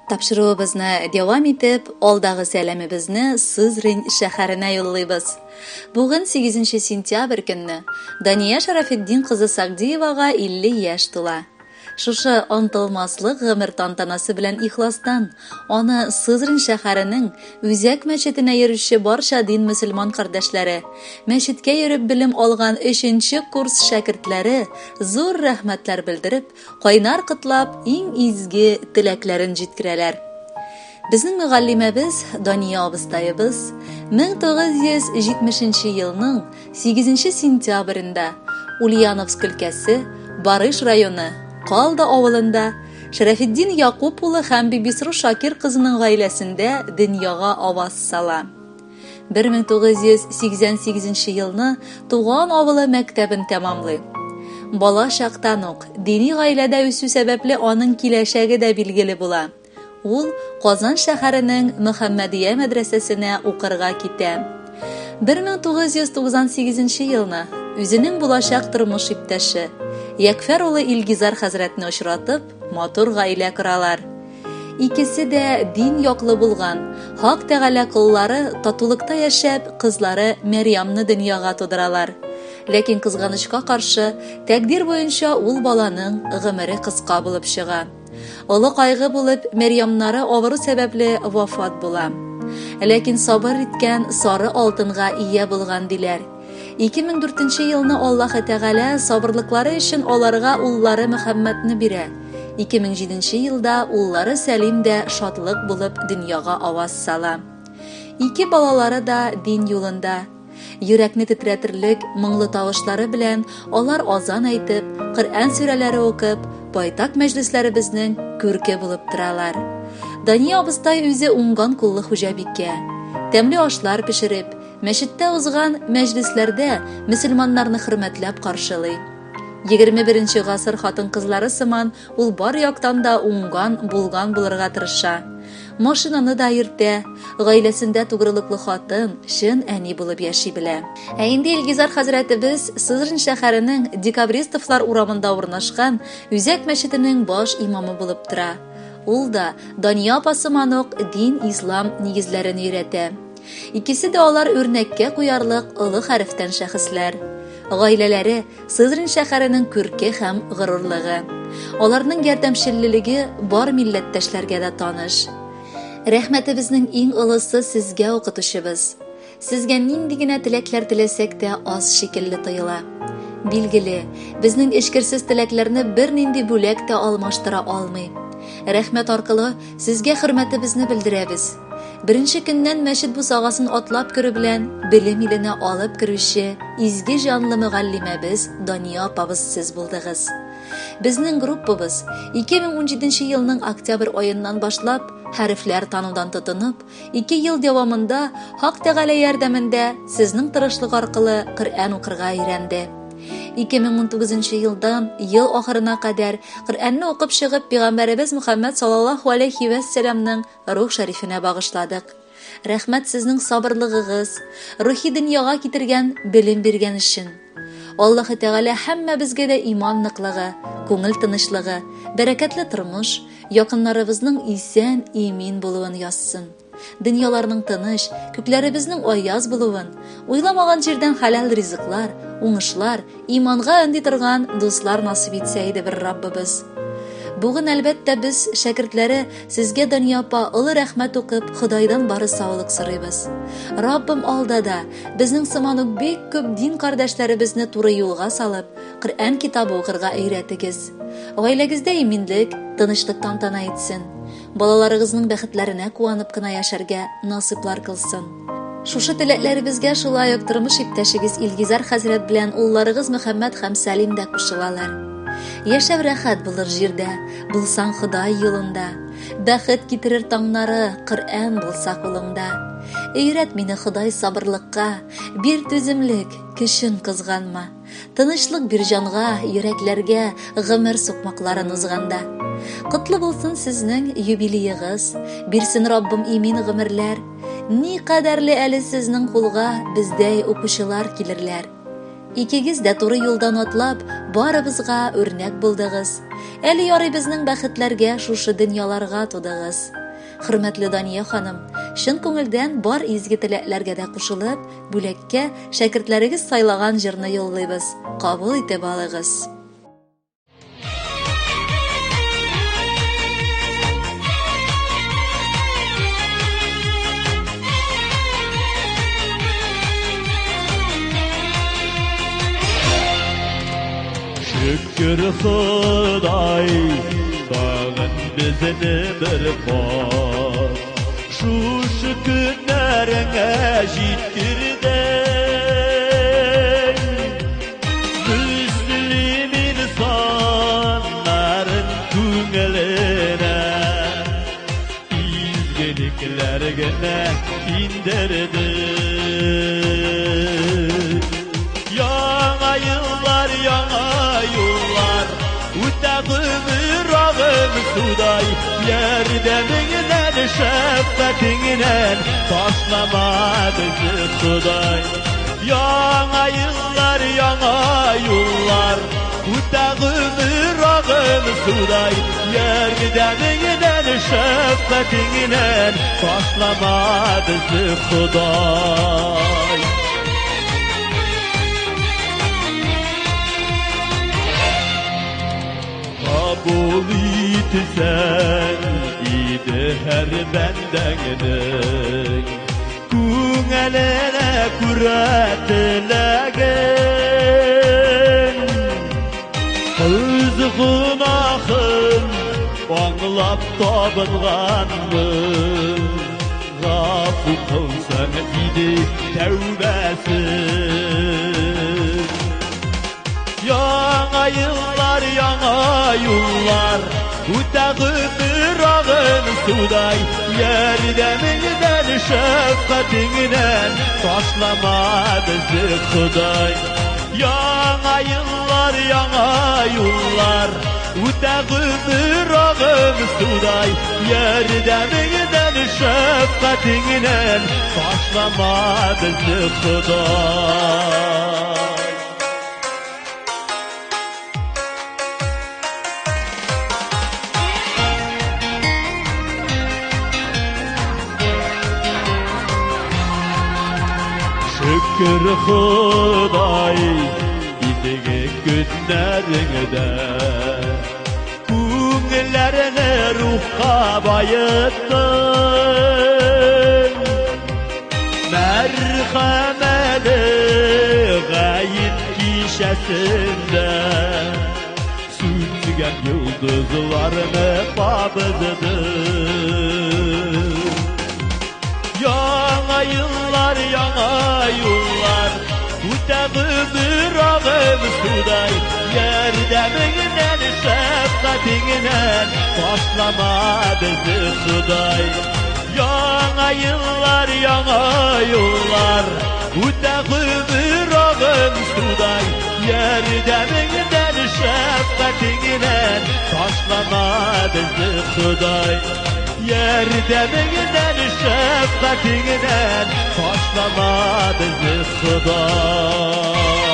Тапшыруыбызны дәвам итеп, алдагы сәламебезне Сызрань шәһәренә юллыйбыз. Бүген 8 сентябрь көнне Дания Шарафетдин кызы Сагдиевага 50 яшь тула. Шушы онытылмаслык гомер тантанасы белән ихластан аны Сызрань шәһәренең үзәк мәчетенә йөрүче барча дин мөселман кардәшләре, мәчеткә йөреп белем алган өченче курс шәкертләре зур рәхмәтләр белдереп, кайнар котлап, иң изге теләкләрен җиткерәләр. Безнең мөгаллимәбез Дания абыстаебыз 1970 елның 8 сентябрендә Ульяновск өлкәсе Барыш районы Калда авылында Шәрәфетдин Якуп улы һәм Бибисру Шакир кызының гаиләсендә дөньяга аваз сала. 1988 елны туган авылы мәктәбен тәмамлый. Бала чактан ук дини гаиләдә үсү сәбәпле аның киләчәге дә билгеле була. Ул Казан шәһәренең Мөхәммәдия мәдрәсәсенә укырга китә. 1998 елны үзенең булачак тормыш иптәше, Якфәр улы Илгизар хәзрәтне очратып, матур гаилә коралар. Икесе дә дин яклы булган, Хак Тәгалә коллары татулыкта яшәп, кызлары Мәрьямны дөньяга тудыралар. Ләкин кызганычка каршы, тәкъдир буенча ул баланың гомере кыска булып чыга. Олы кайгы булып, Мәрьямнары авыру сәбәпле вафат була. Ләкин сабыр иткән сары алтынга ия булган диләр. 2004 елны Аллаһы Тәгалә сабырлыклары өчен аларга уллары Мөхәммәдне бирә. 2007 елда уллары Сәлим дә шатлык булып дөньяга аваз сала. Ике балалары да дин юлында. Йөрәкне тетрәтерлек моңлы тавышлары белән алар азан әйтеп, Коръән сүрәләре укып, байтак мәҗлесләребезнең күрке булып торалар. Дания абыстай үзе уңган куллы хуҗабикә. Тәмле ашлар пешереп, мәчеттә узган мәҗлесләрдә мөселманнарны хөрмәтләп каршылый. 21 гасыр хатын-кызлары сыман ул бар яктан да уңган, булган булырга тырыша. Машинаны да йөртә, гаиләсендә тугрылыклы хатын, чын әни булып яши белә. Ә инде Илгизар хәзрәтебез Сызрань шәһәренең Декабристовлар урамында урнашкан Үзәк мәчетенең баш имамы булып тора. Ул да Дания апа сыман ук дин-ислам нигезләрен өйрәтә. Икесе дә алар үрнәккә куярлык олы хәрефтән шәхесләр. Гаиләләре Сызрань шәһәренең күрке һәм горурлыгы. Аларның ярдәмчеллелеге бар милләттәшләргә дә таныш. Рәхмәтебезнең иң олысы сезгә, укытучыбыз. Сезгә нинди генә теләкләр теләсәк тә аз шикелле тоела. Билгеле, безнең эчкерсез теләкләрне бернинди бүләк тә алмаштыра алмый. Рәхмәт аркылы сезгә хөрмәтебезне белдерәбез. Беренче көннән мәчет бусагасын атлап керү белән белем иленә алып керүче изге җанлы мөгаллимәбез Дания апабыз сез булдыгыз. Безнең группабыз 2017 елның октябрь аеннан башлап хәрефләр танудан тотынып, ике ел дәвамында Хак Тәгалә ярдәмендә сезнең тырышлык аркылы Коръән укырга өйрәнде. 2019 елдан ел ахырына кадәр Коръәнне укып чыгып, пәйгамбәребез Мөхәммәд саллаллаһу алейхи вәссәламның рух шәрифенә багышладык. Рәхмәт сезнең сабырлыгыгыз, рухи дөньяга китергән белем биргән өчен. Аллаһы Тәгалә һәммәбезгә дә иман ныклыгы, күңел тынычлыгы, бәрәкәтле тормыш, якыннарыбызның исән, имин булуын язсын. Дөньяларның тыныч, күкләребезнең аяз булуын, уйламаган җирдән хәләл ризыклар, уңышлар, иманга өнди торган дуслар насыйп итсә иде бер Раббыбыз. Бүген, әлбәттә, без, шәкертләре, сезгә, Дания апа, олы рәхмәт укып, Ходайдан бары саулык сорыйбыз. Раббым алда да, безнең сыман ук бик күп дин кардәшләребезне туры юлга салып, Коръән китабы укырга өйрәтегез. Гаиләгездә иминлек, тынычлык тантана итсен. Балаларыгызның бәхетләренә куанып кына яшәргә насыйплар кылсын. Шушы теләкләребезгә шулай ук тормыш иптәшегез Илгизәр хәзрәт белән улларыгыз Мөхәммәд һәм Сәлим дә кушылалар. Яшәү рәхәт булыр җирдә, булсаң Ходай юлында. Бәхет китерер таңнары, Коръән булса кулыңда. Өйрәт мине Ходай сабырлыкка, бир түземлек, көчен кызганма. Тынычлык бир җанга, йөрәкләргә, гомер сукмакларын узганда. Котлы булсын сезнең юбилеегыз, бирсен Раббым имин гомерләр. Ни кадәрле әле сезнең кулга бездәй укучылар килерләр. Икегез дә туры юлдан атлап, барыбызга үрнәк булдыгыз. Әле ярый безнең бәхетләргә шушы дөньяларга тудыгыз. Хөрмәтле Дания ханым, чын күңелдән бар изге теләкләргә дә кушылып, бүләккә шәкертләрегез сайлаган җырны юллыйбыз. Кабул итеп алыгыз. Шөкер Ходай, тагын безне бер кат шушы көннәреңә җиткердең. Мөслим инсаннарын күңеленә изгелекләр генә индерде. Яңа еллар, яңа юллар, үтә гомер агым судай, ярдәмеңнән, шәфкатеңнән ташлама безне, Ходай. Яңа еллар, яңа юллар, үтә гомер агым судай, ярдәмеңнән, шәфкатеңнән ташлама безне, Ходай. Kabul itsen idi her bendənin Күңеленә күрә теләген. Үз гөнаһын аңлап табынганмын, Гафу кылсаң иде тәүбәсен. Яңа еллар, яңа юллар, үтә гомер агым судай, ярдәмеңнән, шәфкатеңнән ташлама безне, Ходай. Яңа еллар, яңа юллар, үтә гомер агым судай, ярдәмеңнән, шәфкатеңнән ташлама безне, Ходай. Шөкер Ходай, изге көннәреңдә күңелләрне рухка байыттың. Мәрхәмәле гает кичәсендә сүнгән йолдызларны кабыздың. Яңа еллар, яңа юллар, үтә гомер агым судай, ярдәмеңнән, шәфкатеңнән ташлама безне, Ходай. Яңа еллар, яңа юллар, үтә гомер агым судай, ярдәмеңнән, шәфкатеңнән ташлама безне, Ходай. Ярдәмеңнән, шәфкатеңнән ташлама безне, Ходай.